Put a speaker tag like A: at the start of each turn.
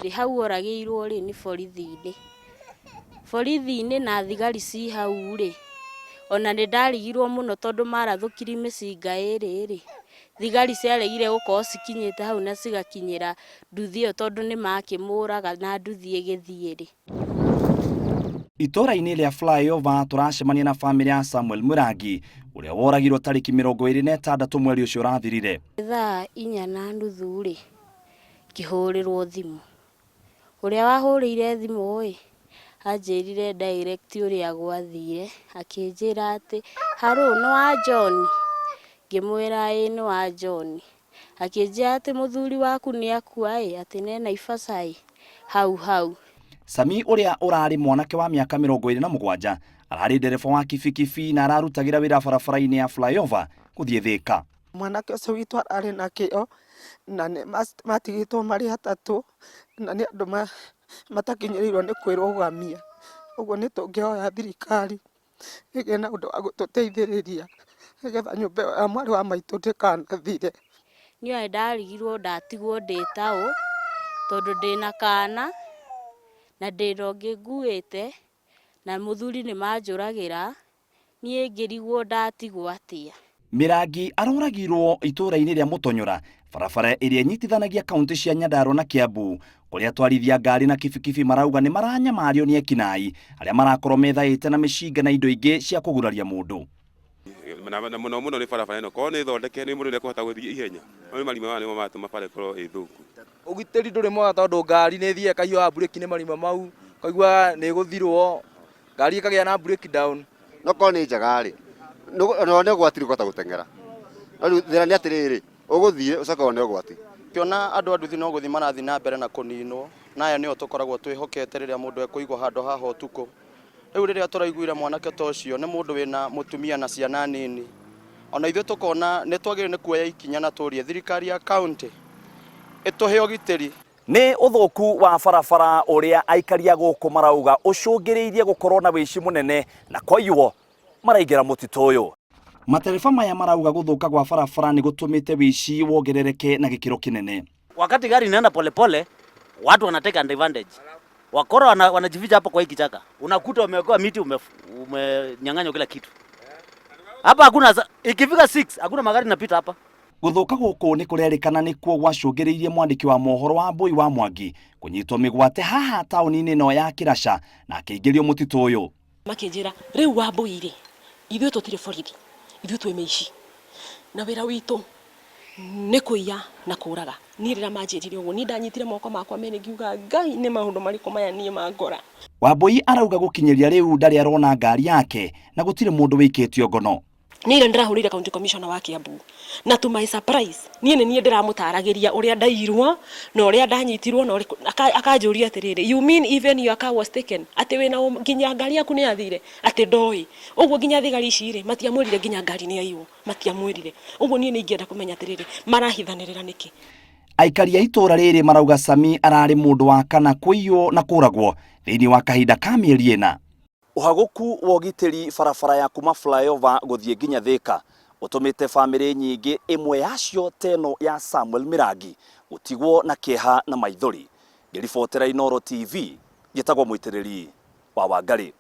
A: Hau oragĩirwo rĩ, nĩ borithi-inĩ. Borithi-inĩ na thigari ci hau rĩ, ona nĩ ndarigirwo mũno tondũ marathũkirie mĩcinga ĩrĩ rĩ, thigari ciaregire gũkorwo cikinyĩte hau na cigakinyĩra nduthi ĩyo tondũ nĩ makĩmũraga na nduthi ĩgĩthiĩ rĩ.
B: Itũũra-inĩ rĩa Flyover tũracemania na famĩlĩ ya Samuel Mũrangi ũrĩa woragirwo tarĩki 26 mweri ũcio ũrathirire.
A: Thaa 4:30 rĩ, ngĩhũrĩrwo thimũ. Ũrĩa wahũrĩire thimũ ĩ, anjĩrire direct ũrĩa gwathire, akĩnjĩra atĩ, "Hello, nĩ wa John?" Ngĩmwĩra, "Ĩĩ nĩ wa John." Akĩnjĩra atĩ mũthuri waku nĩ akua ĩ, atĩ nĩ Naivasha ĩ, hau hau.
B: Sami ũrĩa ũrarĩ mwanake wa mĩaka 27 ararĩ ndereba wa kibikibi na ararutagĩra wĩra barabara-inĩ ya Flyover gũthiĩ Thĩka.
C: Mwanake ũcio witũ ararĩ na kĩo na nĩ matigĩtwo marĩ atatũ na nĩ andũ matakinyĩrĩirwo nĩ kwĩrũgamia. Ũguo nĩ tũngĩhoya thirikari ĩgĩe na ũndũ wa gũtũteithĩrĩria nĩgetha nyũmba ĩyo ya mwarĩ wa maitũ ndĩkanathire.
A: Niĩ ona nĩndarigirwo ndatigwo ndĩ taũ tondũ ndĩna kana na ndĩna ũngĩ nguĩte na mũthuri nĩ manjũragĩra, niĩ ngĩrigwo ndatigwo atĩa.
B: Mĩrangi aroragirwo itũũra-inĩ rĩa Mũtonyora, barabara ĩrĩa ĩnyitithanagia kaunti cia Nyandarua na Kiambu, kũrĩa atwarithia ngari na kibikibi marauga nĩ maranyamario nĩ ekinaĩ arĩa marakorwo methaĩte na mĩcinga na indo ingĩ cia kũguraria mũndũ.
D: Na mũno mũno nĩ barabara ĩno korwo nĩ thondeke nĩ mũndũ nĩekũhota gũthiĩ ihenya, no nĩ marima maya nĩmo maratũma bara ĩkorwo ĩ thũku.
E: Ũgitĩri ndũrĩ mwega tondũ ngari nĩ ĩthiaga ĩkahiũha mburĩki nĩ marima mau, ũkaigua nĩ ĩgũthirwo, ngari ĩkagĩa na break down.
F: No korwo nĩ njega rĩ, ona wone ũgwati ndũkũhota gũteng'era. No rĩu thĩna nĩ atĩrĩrĩ, ũgũthiĩ ũcoke wone ũgwati.
E: Ũkĩona andũ a nduthi no gũthiĩ marathiĩ na mbere na kũninwo, na aya nĩo tũkoragwo twĩhokete rĩrĩa mũndũ ekũigwo handũ haha ũtukũ. Rĩu rĩrĩa tũraiguire mwanake ta ũcio nĩ mũndũ wĩna mũtumia na ciana nini, ona ithuĩ tũkona nĩ twagĩrĩirwo nĩ kuoya ikinya na tũrie thirikari ya county ĩtũhe ũgitĩri.
B: Nĩ ũthũku wa barabara ũrĩa aikari a gũkũ marauga ũcũngĩrĩirie gũkorwo na wĩici mũnene na kwaiywo maraingĩra mũtitũ ũyũ. Matereba maya marauga gũthũka gwa barabara nĩ gũtũmĩte wĩici wongerereke na gĩkĩro kĩnene.
G: Wakati gari inaenda polepole, watu wanateka advantage. Wakora wanajificha hapo kwa hii kichaka. Unakuta wamewekewa miti, umenyang'anywa kila kitu. Hapa hakuna, ikifika 6 hakuna magari inapita hapa.
B: Gũthũka gũkũ nĩ kũrerĩkana nĩkuo gwacũngĩrĩirie mwandĩki wa mohoro wa Mbũi wa Mwangi kũnyitwo mĩgwate haha taũni-inĩ ĩno ya Kĩraca na akĩingĩrio mũtitũ ũyũ.
H: Makĩnjĩra, "Rĩu Wambũi rĩ, ithuĩ tũtirĩ borithi, ithuĩ twĩ mĩici na wĩra witũ nĩ kũiya na kũraga." Niĩ rĩrĩa manjĩrire ũguo, niĩ ndanyitire moko makwa merĩ ngiuga, "Ngai, nĩ maũndũ marĩkũ maya niĩ mangora?"
B: Wambũi arauga gũkinyĩria rĩu ndarĩ arona ngari yake na gũtirĩ mũndũ wĩikĩtio ngono.
H: Niĩ nĩ ndĩrahũrĩire county commissioner wa Kiambu na to my surprise niĩ nĩ niĩ ndĩramũtaragĩria ũrĩa ndairwo na ũrĩa ndanyitirwo na akanjũria atĩrĩrĩ, "You mean even your car was taken? Atĩ wĩna nginya ngari yaku nĩ yathire?" Atĩ ndoĩ ũguo, nginya thigari ici rĩ, matiamwĩrire nginya ngari nĩ yaiywo, matiamwĩrire ũguo. Niĩ nĩ ingĩenda kũmenya atĩrĩrĩ, marahithanĩrĩra nĩkĩ?
B: Aikari a itũũra rĩrĩ marauga Sami ararĩ mũndũ wa kana kũiywo na kũragwo thĩinĩ wa kahinda ka mĩeri 4. Ũhagũku wa ũgitĩri barabara ya kuma Flyover gũthiĩ nginya Thĩka ũtũmĩte bamĩrĩ nyingĩ, ĩmwe yacio teno ya Samuel Mĩrangi, gũtigwo na kĩeha na maithori. Ngĩribotera Inooro TV, njĩtagwo Mũitĩrĩri wa Wangarĩ.